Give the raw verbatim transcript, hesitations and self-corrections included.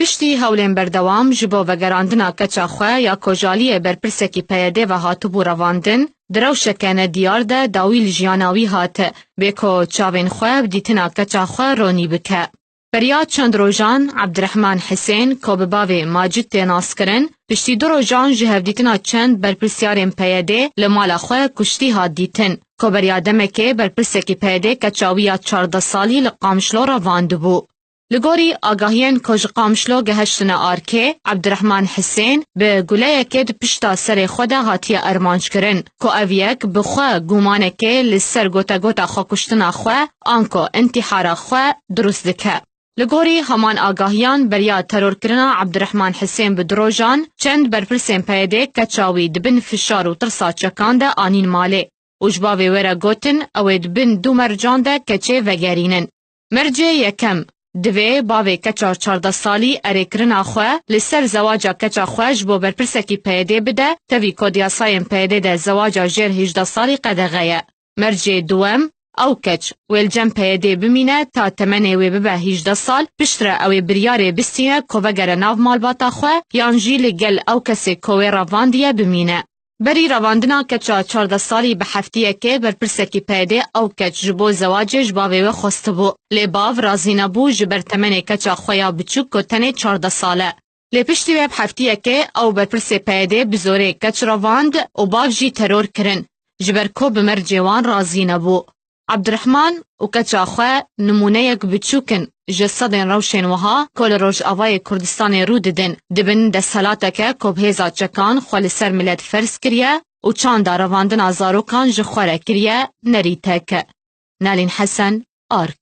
Piştî hewlên berdewam ji bo vegerandina keça xwe ya ku ji aliyê berpirsekî P Y D'ê ve hatibû revandin, di rewşeke nediyar de dawî li jiyana wî hate, bê ku çavên xwe bi dîtina keça xwe ronî bike. Beriya çend rojan Ebdirehman Hisên, ku bi bavê Macid tê naskirin, piştî du rojan ji hevdîtina çend berpirsyarên P Y D'ê li mala xwe kuştî hat dîtin, ku beriya demekê berpirsekî P Y D'ê keça wî ya çardeh salî li Qamişlo revandibû. Li gorî agahiyên ku ji Qamişlo gehiştine arkê, Ebdirehman Hisên bi guleyekê di pişta serê xwe de hatiye armanckirin, ku ev yek bi xwe gumanekê li ser gotegota xwekuştina xwe anko întîhara xwe dirust dike. Li gorî heman agahiyan, beriya terorkirina Ebdirehman Hisên bi du rojan, çend berpirsên P Y D'ê keça wî di bin fişar û tirsa çekan de anîn malê û ji bavê wê re gotin, ew ê di bin du mercan de keçê vegerînin. Mercê yekem, divê bavê keça çardeh salî erêkirina xwe li ser zewaca keça xwe ji bo berpirsekî P Y D'ê bide, tevî ku di yasayên P Y D'ê de zewaca jêr hêjdeh salî qedexe ye. Mercê duwem, ew keç wê li cem P Y D'ê bimîne ta temenê wê bibe hêjdeh sal, piştre ew ê biryarê bistîne ku vegere nav malbata xwe yan jî li gel ew kesê ku wê revandiye bimîne. Berî revandina keça çardeh salî bi heftiyekê berpirsekî P Y D'ê ew keç ji bo zewacê ji bavê wê xwestibû. Lê bav razî nebû ji ber temenê keça xwe ya biçûk ku tenê çardeh sal e. Lê piştî wê bi heftiyekê ew berpirsê P Y D'ê bi zorê keç revand û bav jî teror kirin, ji ber ku bi mercê wan razî nebû. Ebdirehman û keça xwe nimûneyek biçûk in ji sedên rewşên wiha ku li Rojavayê Kurdistanê rû didin, di bin desthilateke ku bi hêza çekan xwe li ser milet ferz kiriye û çanda revandina zarokan ji xwe re kiriye nerîtek. Nalîn Hesen, Ark.